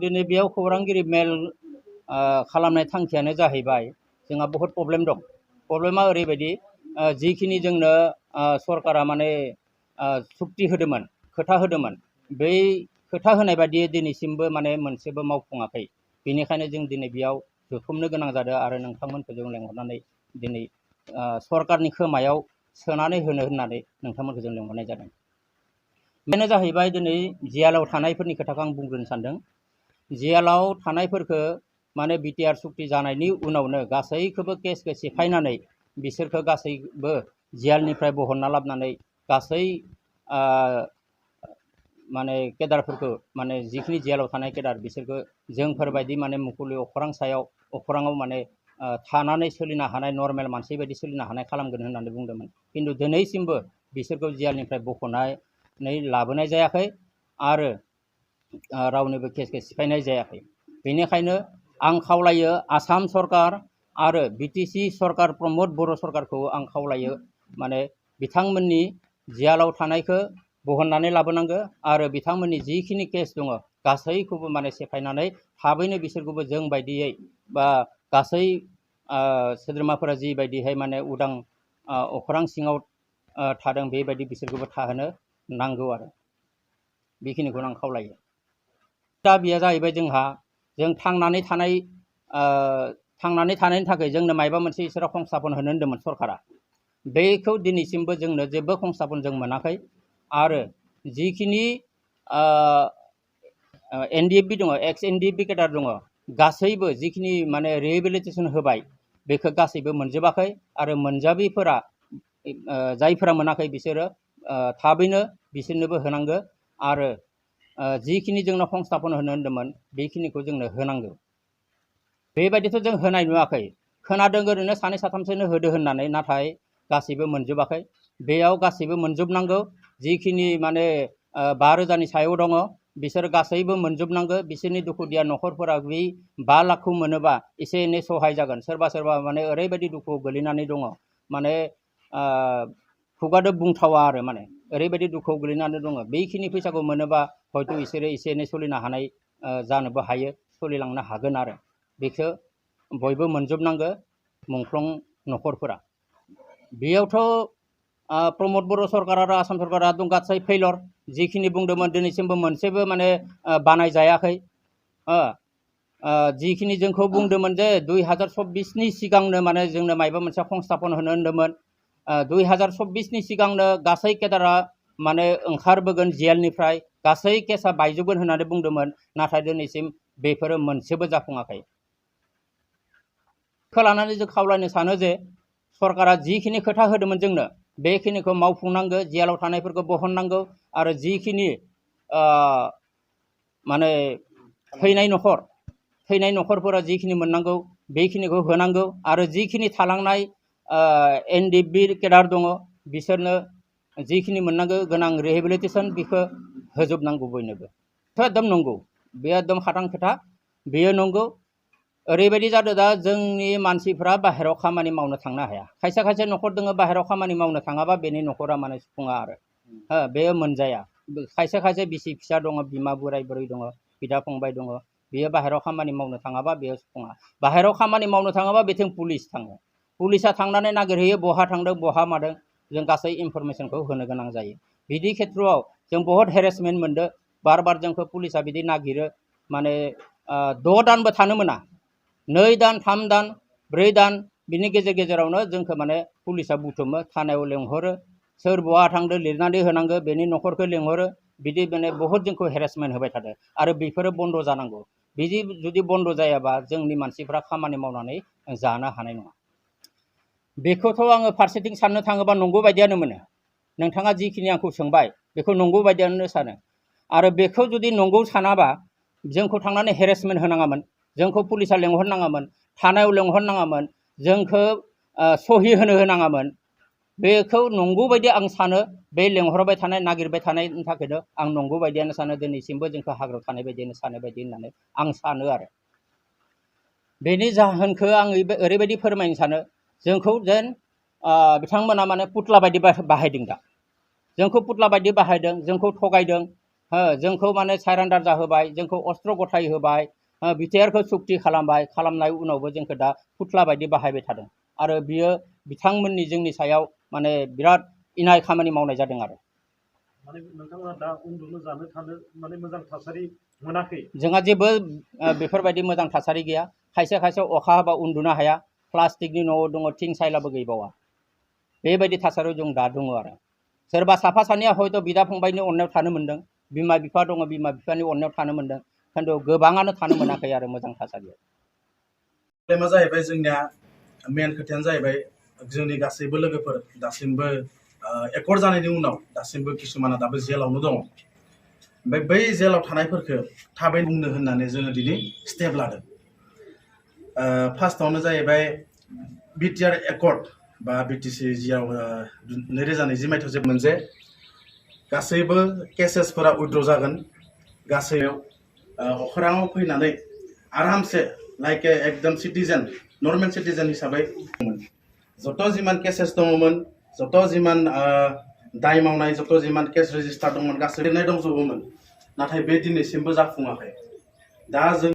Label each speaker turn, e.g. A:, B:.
A: दिनै बेयाव खौरांगिरि मेल खालामनाय थांखियानो जाहैबाय जोंहा बहुत प्रब्लेम दं। प्रब्लेमा ओरैबायदि जिखिनि जोंनो सरकारा माने सुक्ति होदोंमोन, खोथा होदोंमन, बै खोथा होनाय बायदियै दिनैसिमबो माने मोनसेबो मावफुङाखै। बेनिखायनो जों दिनै बेयाव जथुमनो गोनां जादों आरो नोंथांमोनखौ जों लेंहरनानै दिनै सरकारनि खोमायाव सोनानै होनो होननानै नोंथांमोनखौ जों लेंहरनाय जादों। बेनो जाहैबाय दिनै जियालाव थानायफोरनि खोथाखौ आं बुंग्रोनो सानदों। जियालाव थानायफोरखौ माने बिटिआर सुक्ति जानायनि उनावनो गासैखौबो केसखौ सिफायनानै बिसोरखौ गासैबो जियालनिफ्राय बहनना लाबोनानै गासै माने केदारफोरखौ माने जिखिनि जियालाव थानाय केदार बिसोरखौ जोंफोरबायदि माने मुखुलि अखरां सायाव अखराङाव माने थानानै सोलिनो हानाय नर्मेल मानसि बायदि सोलिनो हानाय खालामगोन होननानै बुंदोंमोन। खिन्थु दिनैसिमबो बिसोरखौ जियालनिफ्राय बख'नानै लाबोनाय जायाखै आरो रावनिबो केसखौ सिफायनाय जायाखै। बेनिखायनो आं खावलायो आसाम सरकार आरो बिटिसि सरकार प्रमद बर' सरकारखौ आं खावलायो माने बिथांमोननि जियालाव थानायखौ बहननानै लाबोनांगौ आरो बिथांमोननि जिखिनि केस दङ गासैखौबो माने सेफायनानै थाबैनो बिसोरखौबो जों बायदियै बा गासै सोद्रोमाफोरा जिबायदिहाय माने उदां अख्रां सिङाव थादों बेबायदि बिसोरखौबो थाहोनो नांगौ आरो बेखिनिखौनो आं खावलायो। दा बेयो जाहैबाय जों थांनानै थानायनि थाखाय जोंनो मायबा मोनसे इसोरा संस्थापन होनो होन्दोंमोन सरकारा। बेखौ दिनैसिमबो जोंनो जेबो संस्थापन जों मोनाखै आरो जिखिनि एनडिएफबि दङ, एक्स एनडिएफबि केडार दङ, गासैबो जिखिनि माने रिहेबिलिटेसन होबाय बेखौ गासैबो मोनजोबाखै आरो मोनजाबिफोरा जायफोरा मोनाखै बिसोरो थाबैनो बिसोरनोबो होनांगौ आरो जिखिनि जोंनो संस्थापन होनो होन्दोंमोन बेखिनिखौ जोंनो होनांगौ। बेबायदिथ' जों होनाय नुवाखै, खोनादों ओरैनो सानै साथामसोनो होदो होननानै, नाथाय गासैबो मोनजोबाखै। बेयाव गासैबो मोनजोबनांगौ। जिखिनि माने 5,000नि सायाव दङ बिसोर गासैबो मोनजोबनांगौ। बिसोरनि दुखुदिया न'खरफोरा बे 5 लाखखौ मोनोबा एसे एनै सहाय जागोन। सोरबा माने ओरैबायदि दुखुआव गोलैनानै दङ माने खुगादो बुंथावा आरो माने ओरैबायदि दुखुआव गोलैनानै दङ। बेखिनि फैसाखौ मोनोबा हयथ' बिसोरो एसे एनै सोलिनो हानाय जानोबो हायो, सोलिलांनो हागोन आरो बेखौ बयबो मोनजोबनांगौ मुंख्लं न'खरफोरा। बेयावथ' प्रमद बर' सरकार आरो आसाम सरकारा दं गासै फेलर। जिखिनि बुंदोंमोन दिनैसिमबो मोनसेबो माने बानायजायाखै। जिखिनि जोंखौ बुंदोंमोन जे 2024नि सिगांनो माने जोंनो मायबा मोनसे संस्थापन होनो होन्दोंमोन, 2024नि सिगांनो गासै केदारा माने ओंखारबोगोन जेलनिफ्राय, गासै केसा बायजोबगोन होननानै बुंदोंमोन, नाथाय दिनैसिम बेफोरो मोनसेबो जाफुङाखै। खौ लानानै जों खावलायनो सानो जे सरकारा जिखिनि खोथा होदोंमोन जोंनो बेखिनिखौ मावफुंनांगौ, जेलाव थानायफोरखौ बहननांगौ आरो जिखिनि माने थैनाय न'खरफोरा जिखिनि मोननांगौ बेखिनिखौ होनांगौ आरो जिखिनि थालांनाय एनडिएफबि केडार दङ बिसोरनो जिखिनि मोननांगौ गोनां रिहेबिलिटेसन बेखौ होजोबनांगौ बयनोबो। एकदम नंगौ, बे एकदम खाथां खोथा, बेयो नंगौ। ओरैबायदि जादों दा जोंनि मानसिफ्रा बाहेरायाव खामानि मावनो थांनो हाया। खायसे न'खर दङ बाहेरायाव खामानि मावनो थाङाबा बेनि न'खरा माने सुफुङा आरो बे मोनजाया। खायसे बिसि फिसा दङ, बिमा बोराय बुरै दङ, बिदा फंबाय दङ, बेयो बाहेरायाव खामानि मावनो थाङाबा बेयो सुफुङा। बाहेरायाव खामानि मावनो थाङाबा बेथिं पुलिस थाङो, पुलिसा थांनानै नागिरहैयो बहा थांदों बहा मादों, जों गासै इनफरमेसनखौ होनो गोनां जायो। बिदि खेथ्रआव जों बहुत हेरेसमेन्ट मोनदों। बार जोंखौ पुलिसा बिदि नागिरो, माने 6 दानबो थानो मोना, 2 दान 3 दान 4 दान बिनि गेजेरावनो जोंखौ माने पुलिसा बुथुमो, थानायाव लेंहरो, सोर बहा थांदो लिरनानै होनांगौ, बेनि न'खरखौ लेंहरो, बिदि माने बहुत जोंखौ हेरेसमेन्ट होबाय थादों आरो बेफोरो बन्द जानांगौ। बिदि जुदि बन्द जायाबा जोंनि मानसिफ्रा खामानि मावनानै जानो हानाय नङा। बेखौथ' आङो फारसेथिं साननो थाङोबा नंगौ बायदियानो मोनो। नोंथाङा जिखिनि आंखौ सोंबाय बेखौ नंगौ बायदियानो सानो आरो बेखौ जुदि नंगौ सानाबा जोंखौ थांनानै हेरेसमेन्ट होनाङामोन, जोंखौ पुलिसा लेंहरनाङामोन, थानायाव लेंहरनाङामोन, जोंखौ सहि होनाङामोन। बेखौ नंगौ बायदि आं सानो। बे लेंहरबाय थानाय नागिरबाय थानायनि थाखायनो आं नंगौ बायदियानो सानो, दिनैसिमबो जोंखौ हाग्रायाव थानाय बायदियानो सानो बायदि होननानै आं सानो आरो बेनि जाहोनखौ आं ओरैबायदि फोरमायनो सानो, जोंखौ जेन बिथांमोना माने पुतला बायदि बाहायदों। दा जोंखौ पुतला बायदि बाहायदों, जोंखौ थगायदों, जोंखौ माने सारेन्डार जाहोबाय, जोंखौ अस्त्र गथाय होबाय, बिटिआरखौ सुक्ति खालामबाय, खालामनाय उनावबो जोंखौ दा फुथ्ला बायदि बाहायबाय थादों आरो बियो बिथांमोननि जोंनि सायाव माने बिराद इनाय खामानि मावनाय जादों आरो
B: माने नोंथांमोना दा उन्दुनो जानो थानो माने मोजां थासारि मोनाखै?
A: जोंहा जेबो बेफोरबायदि मोजां थासारि गैया। खायसे खायसे अखा हाबा उन्दुनो हाया, प्लास्टिकनि न'आव दङ, थिं सायलाबो गैबावा। बेबायदि थासारियाव जों दा दङ आरो सोरबा साफा सानैया हयथ' बिदा फंबायनि अननायाव थानो मोन्दों, बिमा बिफा दङ, बिमा बिफानि अननायाव थानो मोन्दों, खिन्थु गोबाङानो थानो मोनाखै आरो मोजां थासारियाव।
C: प्रब्लेमा जाहैबाय जोंनिया मेन खोथायानो जाहैबाय जोंनि गासैबो लोगोफोर दासिमबो एकर्ड जानायनि उनाव दासिमबो किसुमाना दाबो जेलावनो दङ। ओमफ्राय बै जेलाव थानायफोरखौ थाबै बुंनो होननानै जोङो दिनै स्टेप लादों। फार्स्टआवनो जाहैबाय बिटिआर एकर्ड बा बिटिसि जियाव 2020 मायथाइयाव जे मोनसे गासैबो केसेसफोरा उइथड्र जागोन, गासैयाव अख्राङाव फैनानै आरामसे लाइक एकदम सिटिजेन, नर्मेल सिटिजेन हिसाबै जत जिमान केसेस दङमोन, जत जिमान दाय मावनाय, जत जिमान केस रेजिस्टार दंमोन, गासै लिरनाय दंजोबोमोन, नाथाय बे दिनैसिमबो जाफुङाखै। दा जों